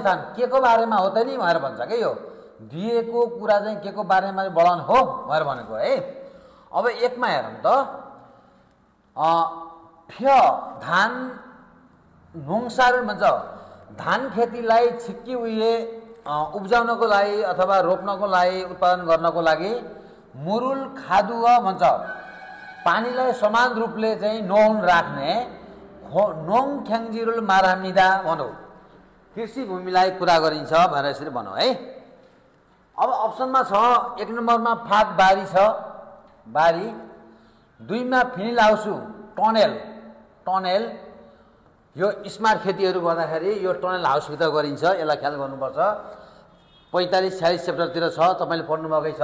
थान के को बारेमा हो त नि भनेर भन्छ के यो दिएको कुरा चाहिँ के को बारेमा बढाउनु हो भनेर भनेको है। अब एकमा हेरौँ त फ्य धान नोङसार भन्छ धान खेतीलाई छिक्की उहिले उब्जाउनको लागि अथवा रोप्नको लागि उत्पादन गर्नको लागि मुरुल खादुव भन्छ पानीलाई समान रूपले चाहिँ नोन राख्ने नोङ ख्याङजिरुल मारामिदा भनौँ कृषि भूमिलाई कुरा गरिन्छ भनेर यसरी भनौँ है। अब अप्सनमा छ 1 नम्बरमा फाँट बारी छ बारी, 2 मा फिनिल हाउसु टनेल यो स्मार्ट खेतीहरू गर्दाखेरि यो टनेल हाउसभित्र गरिन्छ, यसलाई ख्याल गर्नुपर्छ। 45-46 च्याप्टरतिर छ, तपाईँले पढ्नुभएकै छ।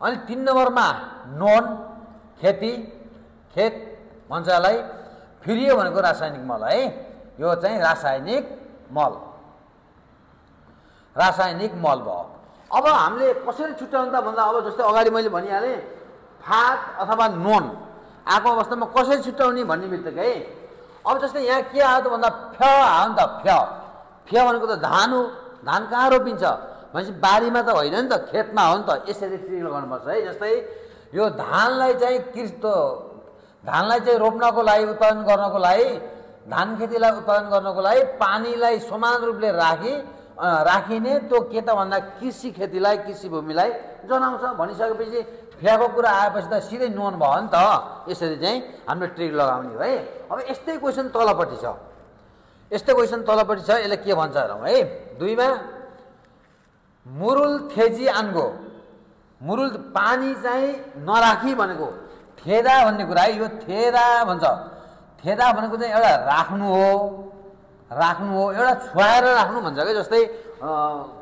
अनि 3 नम्बरमा नोन खेत भन्छ यसलाई। फेरि यो भनेको रासायनिक मल है, यो चाहिँ रासायनिक मल भयो। अब हामीले कसरी छुट्याउनु त भन्दा अब जस्तै अगाडि मैले भनिहालेँ फाँट अथवा नोन आएको अवस्थामा कसरी छुट्याउने भन्ने बित्तिकै अब जस्तै यहाँ के आयो त भन्दा फ्य आयो नि त फ्य भनेको त धान हो। धान कहाँ रोपिन्छ भनेपछि बारीमा त होइन नि त, खेतमा हो नि त। यसरी ट्रिक लगाउनुपर्छ है। जस्तै यो धानलाई चाहिँ रोप्नको लागि उत्पादन गर्नको लागि धान खेतीलाई उत्पादन गर्नको लागि पानीलाई समान रूपले राखिने त्यो के त भन्दा कृषि खेतीलाई कृषि भूमिलाई जनाउँछ भनिसकेपछि फ्याको कुरा आएपछि त सिधै नोन भयो नि त। यसरी चाहिँ हामीले ट्रिक लगाउने है। अब यस्तै क्वेसन तलपट्टि छ, यसले के भन्छ हेरौँ है। 2 मा मुरुल थेजी आन्गो, मुरुल पानी चाहिँ नराखी भनेको थेदा भन्ने कुरा है। यो थेदा भन्छ, थेदा भनेको चाहिँ एउटा राख्नु हो, एउटा छुवाएर राख्नु भन्छ क्या। जस्तै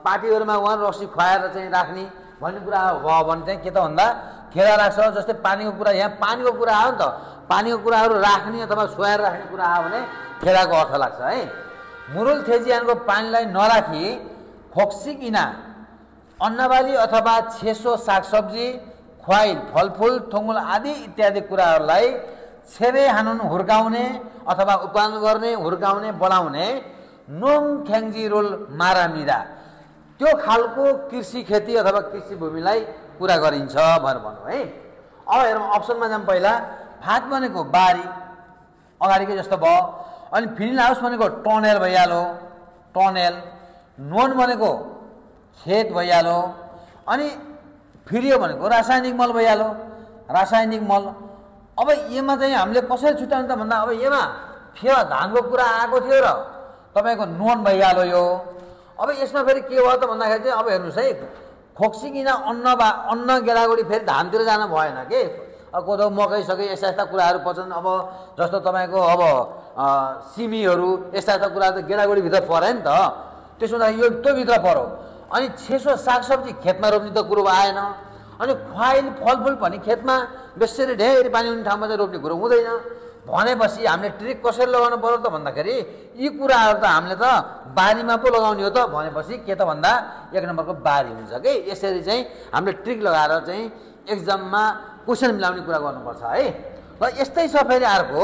पार्टीहरूमा उहाँ रक्सी खुवाएर चाहिँ राख्ने भन्ने कुरा भयो भने चाहिँ के त भन्दा थेदा राख्छ। जस्तै पानीको कुरा, यहाँ पानीको कुरा आयो नि त, पानीको कुराहरू राख्ने अथवा छुवाएर राख्ने कुरा आयो भने थेदाको अर्थ लाग्छ है। मुरुल थेजियानको पानीलाई नराखी खोक्सिकिना अन्नबाली अथवा छेसो सागसब्जी खुवाई फलफुल थुङ्गुल आदि इत्यादि कुराहरूलाई छेबे हानुन हुर्काउने अथवा उत्पादन गर्ने हुर्काउने बढाउने नोङ ख्याङजी रोल मारामिदा त्यो खालको कृषि खेती अथवा कृषि भूमिलाई कुरा गरिन्छ भनेर भनौँ है। अब हेरौँ अप्सनमा जाऊँ। पहिला फाँट भनेको बारी अगाडिकै जस्तो भयो। अनि फिनिल हाउस भनेको टनेल भइहाल्यो, नोन भनेको खेत भइहाल्यो। अनि फिरियो भनेको रासायनिक मल भइहाल्यो, रासायनिक मल। अब यसमा चाहिँ हामीले कसरी छुट्याउनु त भन्दा अब यसमा धानको कुरा आएको थियो र तपाईँको नोन भइहाल्यो यो। अब यसमा फेरि के भयो त भन्दाखेरि चाहिँ अब हेर्नुहोस् है, खोक्सिकिन अन्न गेडागुडी फेरि धानतिर जान भएन के। कोदो मकै सकै यस्ता कुराहरू पर्छन्। अब जस्तो तपाईँको अब सिमीहरू यस्ता कुराहरू त गेडागुडीभित्र पऱ्यो नि त। त्यसो हुँदा यो त्योभित्र पऱ्यो। अनि छेसो सागसब्जी खेतमा रोप्ने त कुरो आएन। अनि खुवाइल फलफुल पनि खेतमा बेसरी ढेर पानी हुने ठाउँमा चाहिँ रोप्ने कुरो हुँदैन भनेपछि हामीले ट्रिक कसरी लगाउनु पर्यो त भन्दाखेरि यी कुराहरू त हामीले त बारीमा पो लगाउने हो त भनेपछि के त भन्दा 1 नम्बरको बारी हुन्छ कि। यसरी चाहिँ हामीले ट्रिक लगाएर चाहिँ एक्जाममा क्वेसन मिलाउने कुरा गर्नुपर्छ है। र यस्तै छ फेरि अर्को